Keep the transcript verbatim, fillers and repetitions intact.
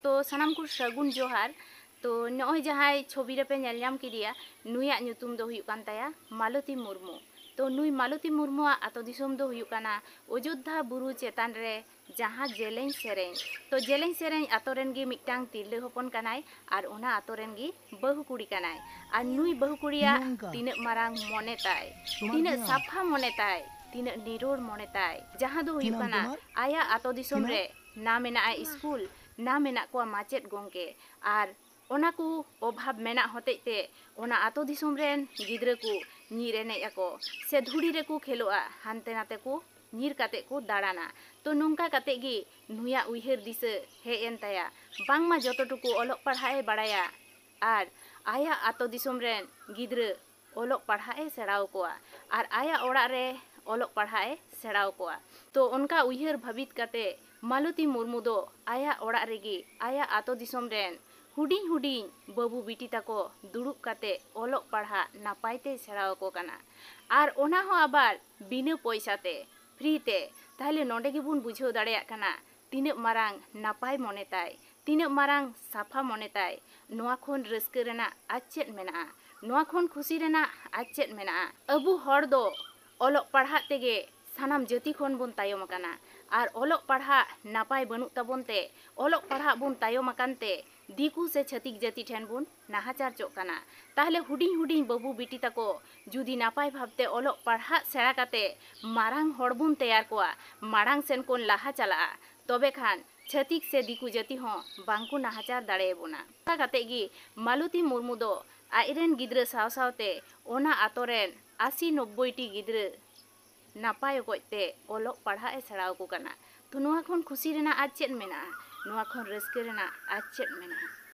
ᱛᱚ ᱥᱟᱱᱟᱢ ᱠᱚ ᱥᱟᱹᱜᱩᱱ ᱡᱚᱦᱟᱨ᱾ ᱛᱚ ᱱᱚᱜᱼᱚᱭ ᱡᱟᱦᱟᱸᱭ ᱪᱷᱚᱵᱤ ᱨᱮᱯᱮ ᱧᱮᱞ ᱧᱟᱢ ᱠᱮᱫᱮᱭᱟ, ᱱᱩᱭᱟᱜ ᱧᱩᱛᱩᱢ ᱫᱚ ᱦᱩᱭᱩᱜ ᱠᱟᱱ ᱛᱟᱭᱟ ᱢᱟᱞᱚᱛᱤ ᱢᱩᱨᱢᱩ᱾ ᱛᱚ ᱱᱩᱭ ᱢᱟᱞᱚᱛᱤ ᱢᱩᱨᱢᱩᱣᱟᱜ ᱟᱛᱳ ᱫᱤᱥᱚᱢ ᱫᱚ ᱦᱩᱭᱩᱜ ᱠᱟᱱᱟ ᱚᱡᱳᱫᱽᱫᱷᱟ ᱵᱩᱨᱩ ᱪᱮᱛᱟᱱ ᱨᱮ ᱡᱟᱦᱟᱸ ᱡᱮᱞᱮᱧ ᱥᱮᱨᱮᱧ᱾ ᱛᱚ ᱡᱮᱞᱮᱧ ᱥᱮᱨᱮᱧ ᱟᱛᱳ ᱨᱮᱱ ᱜᱮ ᱢᱤᱫᱴᱟᱝ ᱛᱤᱨᱞᱟᱹ ᱦᱚᱯᱚᱱ ᱠᱟᱱᱟᱭ ᱟᱨ ᱚᱱᱟ ᱟᱛᱳ ᱨᱮᱱ ᱜᱮ ᱵᱟᱹᱦᱩ ᱠᱩᱲᱤ ᱠᱟᱱᱟᱭ᱾ ᱟᱨ ᱱᱩᱭ ᱵᱟᱹᱦᱩ ᱠᱩᱲᱤᱭᱟᱜ ᱛᱤᱱᱟᱹᱜ ᱢᱟᱨᱟᱝ ᱢᱚᱱᱮ ᱛᱟᱭ, ᱛᱤᱱᱟᱹᱜ ᱥᱟᱯᱷᱟ ᱢᱚᱱᱮ ᱛᱟᱭ, ᱛᱤᱱᱟᱹᱜ ᱱᱤᱨᱳᱲ ᱢᱚᱱᱮ ᱛᱟᱭ, ᱡᱟᱦᱟᱸ ᱫᱚ ᱦᱩᱭᱩᱜ ᱠᱟᱱᱟ ᱟᱭᱟᱜ ᱟᱛᱳ ᱫᱤᱥᱚᱢ ᱨᱮ ᱱᱟ ᱢᱮᱱᱟᱜᱼᱟ ᱥᱠᱩᱞ, ᱱᱟ ᱢᱮᱱᱟᱜ ᱠᱚᱣᱟ ᱢᱟᱪᱮᱫ ᱜᱚᱢᱠᱮ, ᱟᱨ ᱚᱱᱟ ᱠᱚ ᱚᱵᱷᱟᱵᱽ ᱢᱮᱱᱟᱜ ᱦᱚᱛᱮᱡ ᱛᱮ ᱚᱱᱟ ᱟᱛᱳ ᱫᱤᱥᱚᱢ ᱨᱮᱱ ᱜᱤᱫᱽᱨᱟᱹ ᱠᱚ ᱧᱤᱨ ᱮᱱᱮᱡ ᱟᱠᱚ ᱥᱮ ᱫᱷᱩᱲᱤ ᱨᱮᱠᱚ ᱠᱷᱮᱞᱳᱜᱼᱟ, ᱦᱟᱱᱛᱮ ᱱᱟᱛᱮ ᱠᱚ ᱧᱤᱨ ᱠᱟᱛᱮ ᱠᱚ ᱫᱟᱬᱟᱱᱟ᱾ ᱛᱚ ᱱᱚᱝᱠᱟ ᱠᱟᱛᱮ ᱜᱮ ᱱᱩᱭᱟᱜ ᱩᱭᱦᱟᱹᱨ ᱫᱤᱥᱟᱹ ᱦᱮᱡ ᱮᱱ ᱛᱟᱭᱟ, ᱵᱟᱝᱢᱟ ᱡᱚᱛᱚ ᱴᱩᱠᱩ ᱚᱞᱚᱜ ᱯᱟᱲᱦᱟᱜ ᱮ ᱵᱟᱲᱟᱭᱟ ᱟᱨ ᱟᱭᱟᱜ ᱟᱛᱳ ᱫᱤᱥᱚᱢ ᱨᱮᱱ ᱜᱤᱫᱽᱨᱟᱹ ᱚᱞᱚᱜ ᱯᱟᱲᱦᱟᱜ ᱮ ᱥᱮᱬᱟ ᱟᱠᱚᱣᱟ ᱟᱨ ᱟᱭᱟᱜ ᱚᱲᱟᱜ ᱨᱮ ᱚᱞᱚᱜ ᱯᱟᱲᱦᱟᱜ ᱮ ᱥᱮᱬᱟ ᱟᱠᱚᱣᱟ᱾ ᱛᱚ ᱚᱱᱠᱟ ᱩᱭᱦᱟᱹᱨ ᱵᱷᱟᱹᱵᱤᱛ ᱠᱟᱛᱮ ᱢᱟᱞᱚᱛᱤ ᱢᱩᱨᱢᱩ ᱫᱚ ᱟᱭᱟᱜ ᱚᱲᱟᱜ ᱨᱮᱜᱮ ᱟᱭᱟᱜ ᱟᱛᱳ ᱫᱤᱥᱚᱢ ᱨᱮᱱ ᱦᱩᱰᱤᱧ ᱦᱩᱰᱤᱧ ᱵᱟᱹᱵᱩ ᱵᱤᱴᱤ ᱛᱟᱠᱚ ᱫᱩᱲᱩᱵ ᱠᱟᱛᱮ ᱚᱞᱚᱜ ᱯᱟᱲᱦᱟᱜ ᱱᱟᱯᱟᱭ ᱛᱮᱭ ᱥᱮᱬᱟ ᱟᱠᱚ ᱠᱟᱱᱟ᱾ ᱟᱨ ᱚᱱᱟ ᱦᱚᱸ ᱟᱵᱟᱨ ᱵᱤᱱᱟᱹ ᱯᱚᱭᱥᱟ ᱛᱮ, ᱯᱷᱨᱤ ᱛᱮ᱾ ᱛᱟᱦᱞᱮ ᱱᱚᱰᱮ ᱜᱮᱵᱚᱱ ᱵᱩᱡᱷᱟᱹᱣ ᱫᱟᱲᱮᱭᱟᱜ ᱠᱟᱱᱟ ᱛᱤᱱᱟᱹᱜ ᱢᱟᱨᱟᱝ ᱱᱟᱯᱟᱭ ᱢᱚᱱᱮ ᱛᱟᱭ, ᱛᱤᱱᱟᱹᱜ ᱢᱟᱨᱟᱝ ᱥᱟᱯᱷᱟ ᱢᱚᱱᱮ ᱛᱟᱭ᱾ ᱱᱚᱣᱟ ᱠᱷᱚᱱ ᱨᱟᱹᱥᱠᱟᱹ ᱨᱮᱱᱟᱜ ᱟᱨ ᱪᱮᱫ ᱢᱮᱱᱟᱜᱼᱟ? ᱱᱚᱣᱟ ᱠᱷᱚᱱ ᱠᱷᱩᱥᱤ ᱨᱮᱱᱟᱜ ᱟᱨ ᱪᱮᱫ ᱢᱮᱱᱟᱜᱼᱟ? ᱟᱵᱚ ᱦᱚᱲ ᱫᱚ ᱚᱞᱚᱜ ᱯᱟᱲᱦᱟᱜ ᱛᱮᱜᱮ ᱥᱟᱱᱟᱢ ᱡᱟᱹᱛᱤ ᱠᱷᱚᱱ ᱵᱚᱱ ᱛᱟᱭᱚᱢ ᱟᱠᱟᱱᱟ᱾ ᱟᱨ ᱚᱞᱚᱜ ᱯᱟᱲᱦᱟᱜ ᱱᱟᱯᱟᱭ ᱵᱟᱹᱱᱩᱜ ᱛᱟᱵᱚᱱ ᱛᱮ, ᱚᱞᱚᱜ ᱯᱟᱲᱦᱟᱜ ᱵᱚᱱ ᱛᱟᱭᱚᱢ ᱟᱠᱟᱱ ᱛᱮ, ᱫᱤᱠᱩ ᱥᱮ ᱪᱷᱟᱹᱛᱤᱠ ᱡᱟᱹᱛᱤ ᱴᱷᱮᱱ ᱵᱚᱱ ᱱᱟᱦᱟᱪᱟᱨ ᱪᱚᱜ ᱠᱟᱱᱟ᱾ ᱛᱟᱦᱞᱮ ᱦᱩᱰᱤᱧ ᱦᱩᱰᱤᱧ ᱵᱟᱹᱵᱩ ᱵᱤᱴᱤ ᱛᱟᱠᱚ ᱡᱩᱫᱤ ᱱᱟᱯᱟᱭ ᱵᱷᱟᱵᱽᱛᱮ ᱚᱞᱚᱜ ᱯᱟᱲᱦᱟᱜ ᱥᱮᱬᱟ ᱠᱟᱛᱮ ᱢᱟᱨᱟᱝ ᱦᱚᱲ ᱵᱚᱱ ᱛᱮᱭᱟᱨ ᱠᱚᱣᱟ, ᱢᱟᱲᱟᱝ ᱥᱮᱱ ᱠᱚ ᱞᱟᱦᱟ ᱪᱟᱞᱟᱜᱼᱟ, ᱛᱚᱵᱮ ᱠᱷᱟᱱ ᱪᱷᱟᱹᱛᱤᱠ ᱥᱮ ᱫᱤᱠᱩ ᱡᱟᱹᱛᱤ ᱦᱚᱸ ᱵᱟᱝ ᱠᱚ ᱱᱟᱦᱟᱪᱟᱨ ᱫᱟᱲᱮᱭᱟᱵᱚᱱᱟ᱾ ᱚᱱᱠᱟ ᱠᱟᱛᱮ ᱜᱮ ᱢᱟᱞᱚᱛᱤ ᱢᱩᱨᱢᱩ ᱫᱚ ᱟᱡ ᱨᱮᱱ ᱜᱤᱫᱽᱨᱟᱹ ᱥᱟᱶ ᱥᱟᱶᱛᱮ ᱚᱱᱟ ᱟᱛᱳ ᱨᱮᱱ ᱟᱥᱤ ᱱᱚᱵᱵᱳᱭ ᱴᱤ ᱜᱤᱫᱽᱨᱟᱹ ᱱᱟᱯᱟᱭ ᱚᱠᱚᱡ ᱛᱮ ᱚᱞᱚᱜ ᱯᱟᱲᱦᱟᱜ ᱮ ᱥᱮᱬᱟ ᱟᱠᱚ ᱠᱟᱱᱟ᱾ ᱛᱚ ᱱᱚᱣᱟ ᱠᱷᱚᱱ ᱠᱷᱩᱥᱤ ᱨᱮᱱᱟᱜ ᱟᱨ ᱪᱮᱫ ᱢᱮᱱᱟᱜᱼᱟ? ᱱᱚᱣᱟ ᱠᱷᱚᱱ ᱨᱟᱹᱥᱠᱟᱹ ᱨᱮᱱᱟᱜ ᱟᱨ ᱪᱮᱫ ᱢᱮᱱᱟᱜᱼᱟ?